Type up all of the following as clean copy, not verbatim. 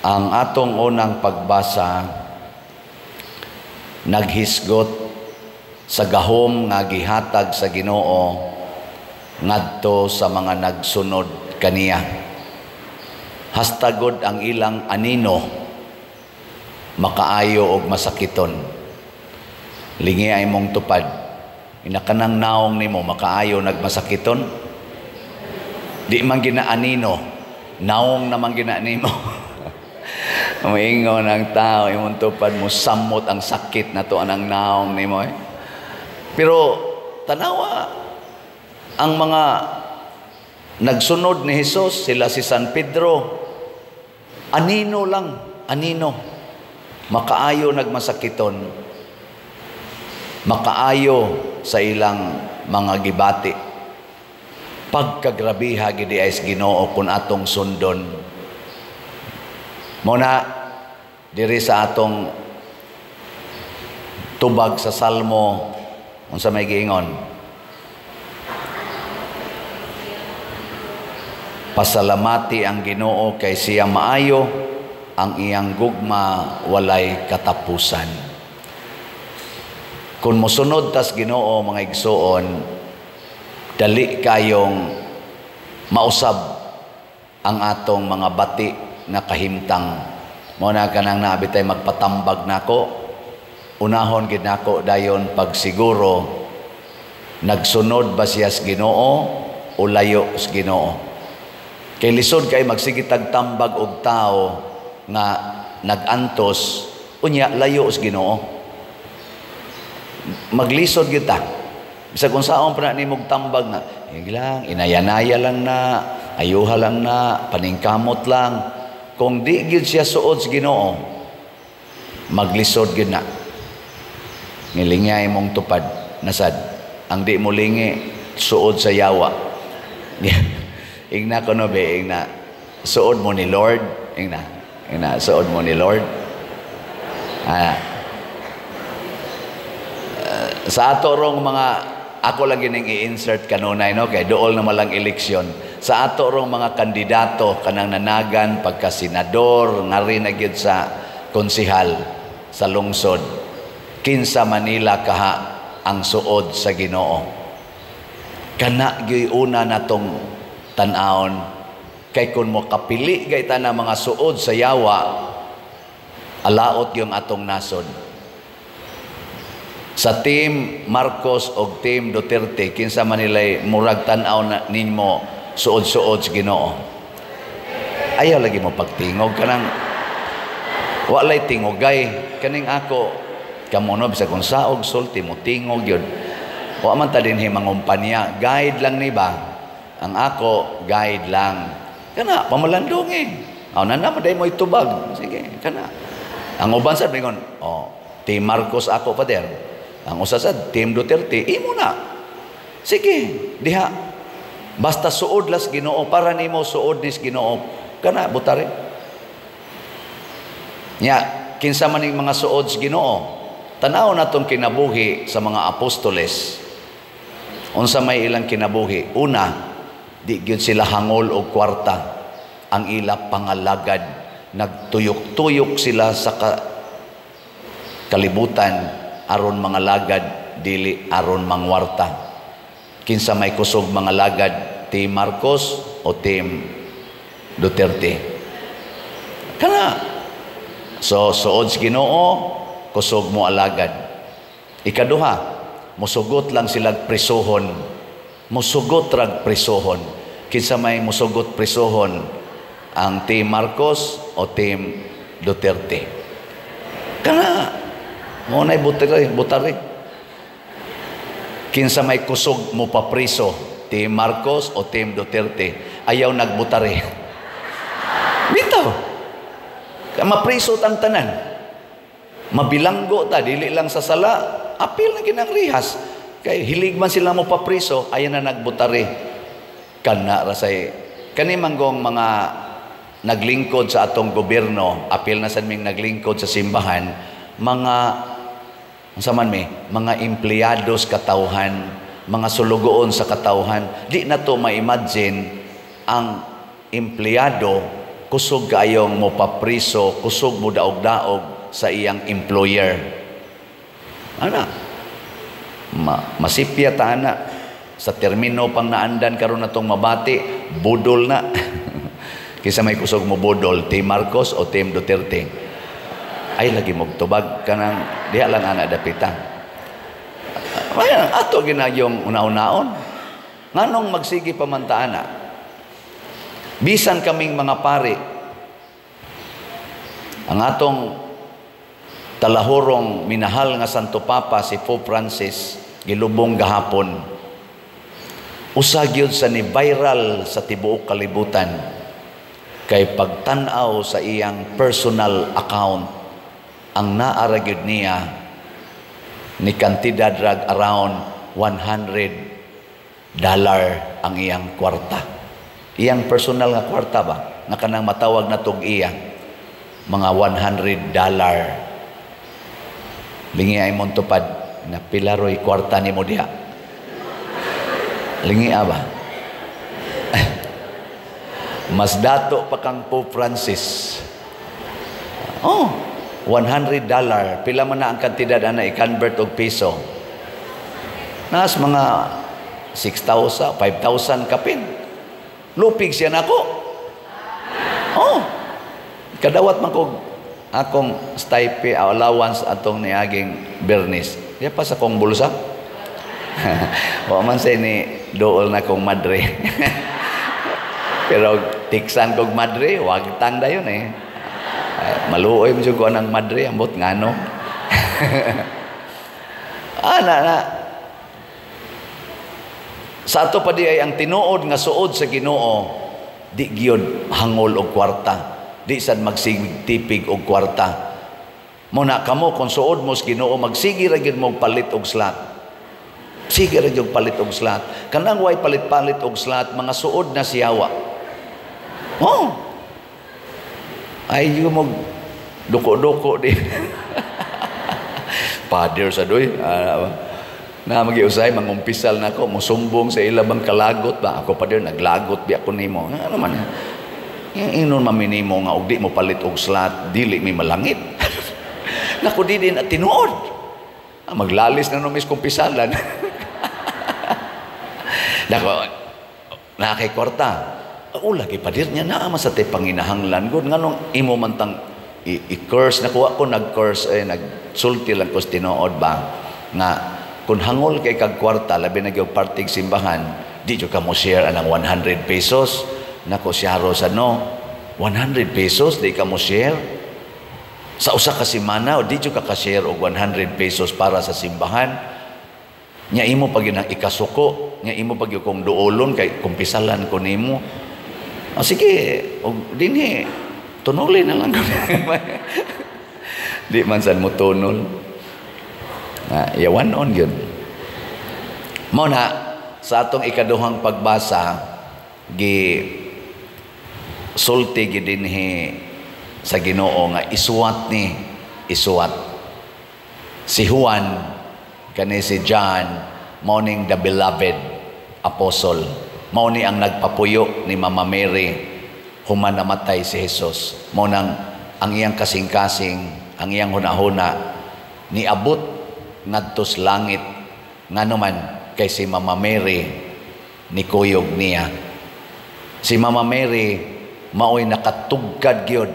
Ang atong unang pagbasa naghisgot sa gahom nga gihatag sa Ginoo ngadto sa mga nagsunod kaniya. Hastagod ang ilang anino makaayo og masakiton. Lingi ay mong tupad. Inakanang naong nimo makaayo nagmasakiton. Di man ginaanino, naong naman gina nimo. Moingon ang tao, imong tupad mo samot ang sakit na to anang naong nimo eh. Pero tanawa ang mga nagsunod ni Jesus, sila si San Pedro, anino lang, anino. Makaayo nagmasakiton. Makaayo sa ilang mga gibati. Pagkagrabiha gidi ay Ginoo kung atong sundon. Muna diri sa atong tubag sa Salmo, unsa may giingon? Pasalamati ang Ginoo kay siya maayo, ang iyang gugma walay katapusan. Kung mosunod tas Ginoo, mga igsuon, dali kayong mausab ang atong mga bati nga kahimtang. Mao na kanang naabitay magpatambag nako, unahon gid nako dayon pagsiguro nagsunod ba siya sa Ginoo o layo sa Ginoo. Kay lisod kay magsigitag tambag og tao nga nagantos unya layo sa Ginoo. Maglisod gyud ta. Bisag unsaon pa na nimog tambag nga, lang, inayanaya lang na, ayuha lang na, paningkamot lang. Kung di gyud siya suod sa Ginoo, maglisod gyud na. Ngilingay mong tupad nasad. Ang di mo lingi suod sa yawa. Ingna kuno be, ingna suod mo ni Lord, ingna. Ingna suod mo ni Lord. Sa ato rong mga ako lang gining i-insert kanunay no kay dool na malang eleksyon. Sa ato rong mga kandidato kanang nanagan pagka senador ngari na gyud sa konsehal sa lungsod, kinsa Manila kaha ang suod sa Ginoo. Kana gyud una natong tan-awon kay kun mo kapili gay ta na mga suod sa yawa, alaot yung atong nasod. Sa team Marcos og team Duterte, kinsa man nilay murag tan-aw na nimo suod-suod sa Ginoo? Ayaw lagi mo pagtingog kanang walay tingogay kaning ako kamo no bisag kung saog sulti mo tingog yun. Wa man ta dinhi mangumpanya, guide lang ni ba? Ang ako guide lang. Kana pamalandong eh. Aw na na mo itubag. Sige, kana. Ang uban sad mingon, oh, team Marcos ako pader. Ang usa sad team Duterte, imo na. Sige, diha. Basta suod las Ginoo para nimo suod nis Ginoo. Kana butare. Nya, kinsa man ning mga suod sa Ginoo? Tan-aw natong kinabuhi sa mga apostoles. Unsa may ilang kinabuhi? Una, di gyud sila hangol og kwarta. Ang ila pangalagad, nagtuyok-tuyok sila sa kalibutan aron mga lagad, dili aron mangwarta. Kinsa may kusog mga lagad, Team Marcos o Team Duterte? Kana. So, suod sa Ginoo, kusog mo alagad. Ikaduha, musugot lang sila presohon. Musugot rag presohon. Kinsa may musugot presohon, ang Team Marcos o Team Duterte? Kana. Mo na'y butari, butari. Kinsa may kusog mo papriso, Team Marcos o Team Duterte? Ayaw nagbutari. Bitaw. Mapriso tang tanan. Mabilanggo ta, dili lang sa sala, apil na ginang rihas. Kay hilig man sila mo papriso, ayaw na nagbutari. Kana rasay kani manggong mga naglingkod sa atong gobyerno, apil na sad ming naglingkod sa simbahan, mga unsa man mi, mga empleyados katawhan, mga sulugoon sa katawhan. Di na to ma-imagine ang empleyado kusog kaayong mo papriso, kusog mo daog-daog sa iyang employer. Ana, masipya ta ana sa termino pang naandan karon natong mabati, budol na. Kisa may kusog mo budol, Team Marcos o Team Duterte? Ay lagi mo tubag kanang diha lang ana dapita. Ay, ato ginayong una-unaon. Nganong magsige pa man ta ana? Bisan kaming mga pari, ang atong talahurong minahal nga Santo Papa, si Pope Francis, gilubong gahapon, usa gyud sa ni viral sa tibuok kalibutan kay pagtan-aw sa iyang personal account, ang naa ra gyud niya ni kantidad rag around $100 ang iyang kwarta, iyang personal nga kwarta ba, nga kanang matawag na tog iya mga $100. Lingi ay mong tupad na pila roy kwarta nimo diha. Lingi ba? Mas dato pa kang Pope Francis. Oh, $100. Pila man na ang kantidad ana i-convert og piso? Nas mga 6,000, 5,000 kapin. Lupig siya nako. Oh. Kadawat man ko akong stipend, allowance atong niaging Bernis. Diya pa sa kong bulsa. Wa man say ni dool na kong madre. Pero tiksan kog madre, wag tang dayon eh. Ay, maluoy mo jud ko anang madre, ambot ngano. Ana na. Sa ato pa di ay ang tinuod nga suod sa Ginoo, di gyud hangol og kwarta. Di sad magsigtipig og kwarta. Muna kamo kung suod mo sa Ginoo, magsige ra gyud mo palit og slot. Sige ra gyud palit og slot. Kanang way palit-palit og slot, mga suod na siyawa. Oh. Ay yung mo duko-duko di. Father sa doy. Na magiusay mangumpisal na ako, musumbong sa ila bang kalagot ba ako pa naglagot bi ako nimo. Ano man? Yung inon maminimo nga og di mo palit og slot, dili mi malangit. Naku, di din at tinuod. Maglalis na numis kumpisalan. Nako, nakay kwarta. O lagi pa dir niya naa man sa tay panginahanglan gud, nganong imo man tang i-curse nakuha ko, nag-curse eh, nagsulti lang ko sa tinuod ba nga kung hangol kay kag kwarta, labi na gyud partig simbahan, di jud ka mo share anang 100 pesos. Nako, siyaro sa no 100 pesos di ka mo share sa usa ka semana o di jud ka ka-share og 100 pesos para sa simbahan nya. Imo pag yun ang ikasuko nya, imo pag yun kung duolon kay kumpisalan ko nimo. O sige, og dinhi tunulin na lang ko. Di man san mo tunol na yawan on yun. Mao na sa atong ikaduhang pagbasa, gi sulti gi dinhi sa Ginoo nga isuwat ni isuwat si Juan, kani si John, mao ning the beloved apostle, mao ni ang nagpapuyo ni Mama Mary human namatay si Jesus. Mao nang ang iyang kasing-kasing, ang iyang hunahuna niabot ngadto sa langit, ngano man kay si Mama Mary nikuyog niya. Si Mama Mary maoy nakatugkad gyud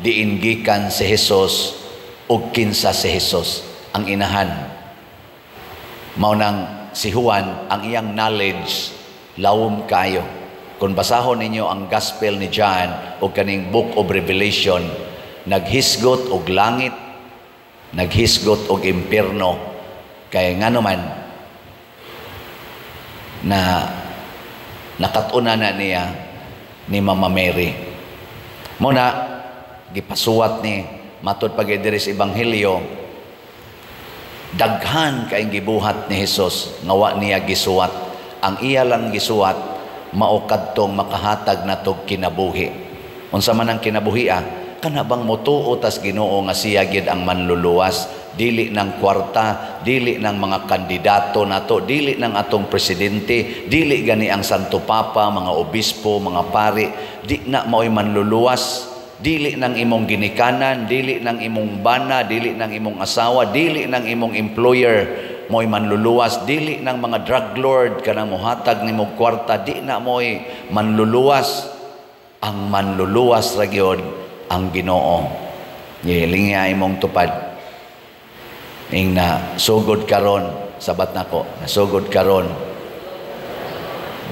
diin gikan si Jesus ug kinsa si Jesus, ang inahan. Mao nang si Juan, ang iyang knowledge lawom kayo. Kung basahon ninyo ang Gospel ni John o kaning Book of Revelation, naghisgot og langit, naghisgot og impierno, kay ngano man na nakat-unan na niya ni Mama Mary. Mao na gipasuwat ni matud pag diri sa Ebanghelyo, daghan kay gibuhat ni Jesus nga wa niya gisuwat. Ang iya lang gisuwat mao kadtong makahatag natog kinabuhi. Unsa man ang kinabuhi ah? Kana bang motuo tas Ginoo nga siya gyud ang manluluwas, dili ng kwarta, dili ng mga kandidato nato, dili ng atong presidente, dili gani ang Santo Papa, mga obispo, mga pari, di na mao'y manluluwas, dili ng imong ginikanan, dili ng imong bana, dili ng imong asawa, dili ng imong employer mo'y manluluwas, dili ng mga drug lord kanang mohatag nimo kwarta, di na mo'y manluluwas. Ang manluluwas ra gyud ang Ginoo. Gilingi imong tupad. Ing na sugod karon, sabat nako, nasugod karon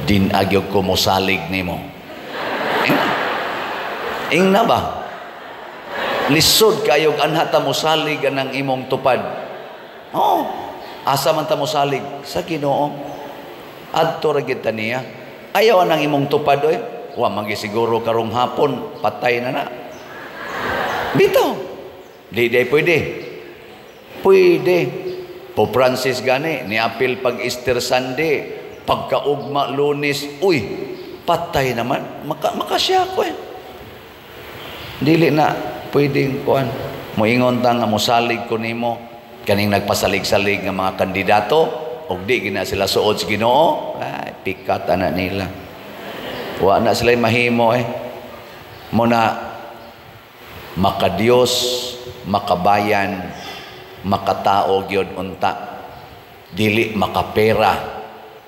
din agyog ko mosalig nimo. Ing na ba? Lisod kayog anha ta mosalig anang imong tupad. Oh, asa man ta mosalig? Sa Ginoo. Adto ra gid ta niya. Ayaw anang imong tupad oy. Wa man siguro karong hapon patay na na. Bitaw. Di di pwede. Pwede. Pope Francis gani niapil pag Easter Sunday, pagkaugma Lunes, uy, patay naman. Makasya ko eh. Dili na pwedeng kuan. Moingon ta nga mosalig ko nimo kaning nagpasalig-salig nga mga kandidato og di gina sila suod sa Ginoo, ay pikat ana nila. Wa na sila mahimo eh. Mo na makadiyos, makabayan, makatao gyud unta. Dili makapera,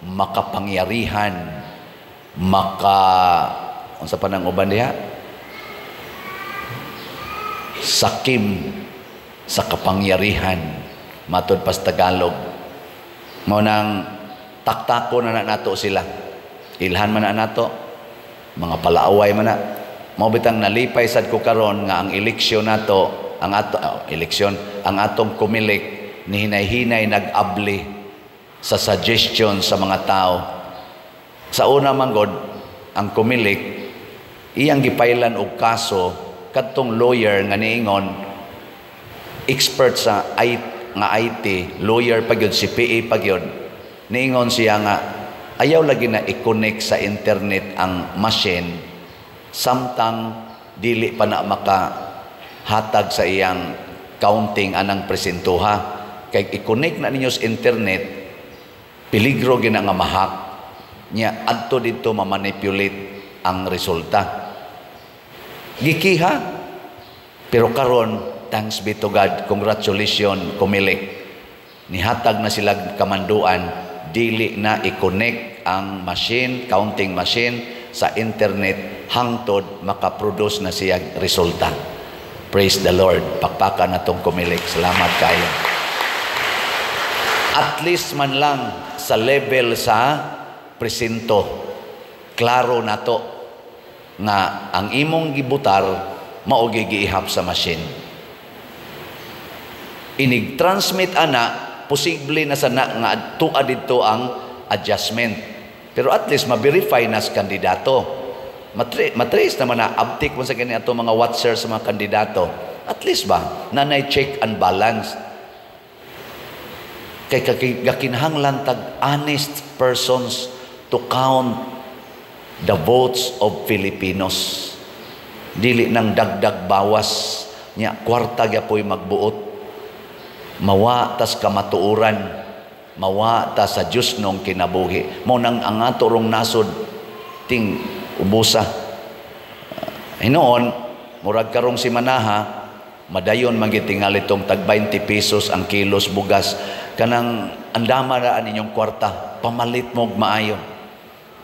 makapangyarihan, maka unsa pa nang uban diha? Sakim sa kapangyarihan, matod pas Tagalog. Mao nang taktako na nato sila. Ilhan man na nato, mga palaaway man na. Mao bitang nalipay sad ko karon nga ang eleksyon nato, ang ato oh, eleksyon, ang atong Comelec ni hinay-hinay nag-abli sa suggestion sa mga tao. Sa una man god, ang Comelec iyang gipailan og kaso kadtong lawyer nga niingon expert sa IT, nga IT lawyer pa gyud, CPA pa gyud. Niingon siya nga ayaw lagi na i-connect sa internet ang machine samtang dili pa na makahatag sa iyang counting anang presintuha, kay i-connect na ninyo sa internet, peligro gina nga ma-hack nya, adto didto ma-manipulate ang resulta. Gikiha. Pero karon, thanks be to God, congratulations Comelec, nihatag na sila kamanduan, dili na i-connect ang machine, counting machine sa internet hangtod makaproduce na siya resulta. Praise the Lord. Pakpakan natong Comelec. Salamat kayo. At least man lang sa level sa presinto, klaro nato nga ang imong gibutar mao giihap sa machine. Inig transmit ana, posible na sana nga adtua didto ang adjustment. Pero at least ma-verify na sa kandidato. Matrace naman na abtik mo sa kani ato mga watcher sa mga kandidato. At least ba, nanay check and balance. Kay gakinahanglan tag honest persons to count the votes of Filipinos. Dili nang dagdag bawas nya kwarta gyapoy magbuot. Mawa tas kamatuoran, mawa ta sa Dios nong kinabuhi. Mo nang ang ato rong nasod ting ubusa. Hinuon, murag karong simanaha, madayon man gyud tingali tong tag 20 pesos ang kilos bugas. Kanang andama ra ninyong kwarta, pamalit mo og maayo.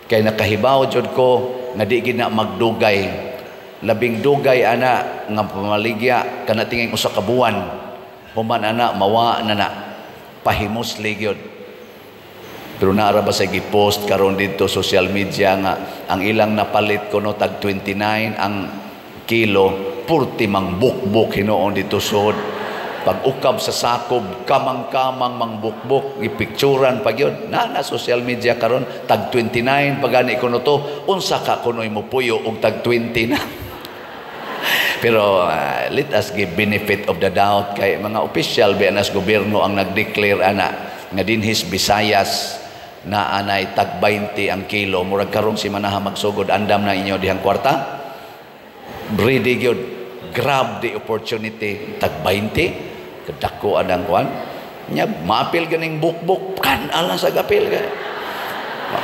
Kay nakahibaw jud ko nga di gid na magdugay. Labing dugay ana nga pamaligya kana tingin usa ka buwan. Human ana mawa na na pahimusli gyud. Pero naara ba sa gipost karon didto social media nga ang ilang napalit kuno tag 29 ang kilo, purti mang bukbuk hinuon dito sud. Pag ukab sa sakob, kamang-kamang mangbukbuk, gipicturan pa gyud. Na na social media karon tag 29 pagani kuno to, unsa ka kunoy mo puyo og tag 20 na. Pero let us give benefit of the doubt kay mga opisyal biya nas gobyerno ang nag-declare ana nga dinhis Visayas na anay tag 20 ang kilo. Murag karong si manaha magsugod, andam na inyo dihang kwarta, ready gyud. Grab the opportunity. Tag 20 kadako anang kuan nya, maapil ganing bukbuk kan alang sa gapil ka.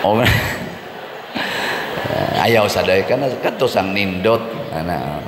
O, ayaw sa day kana kadto sang nindot ana.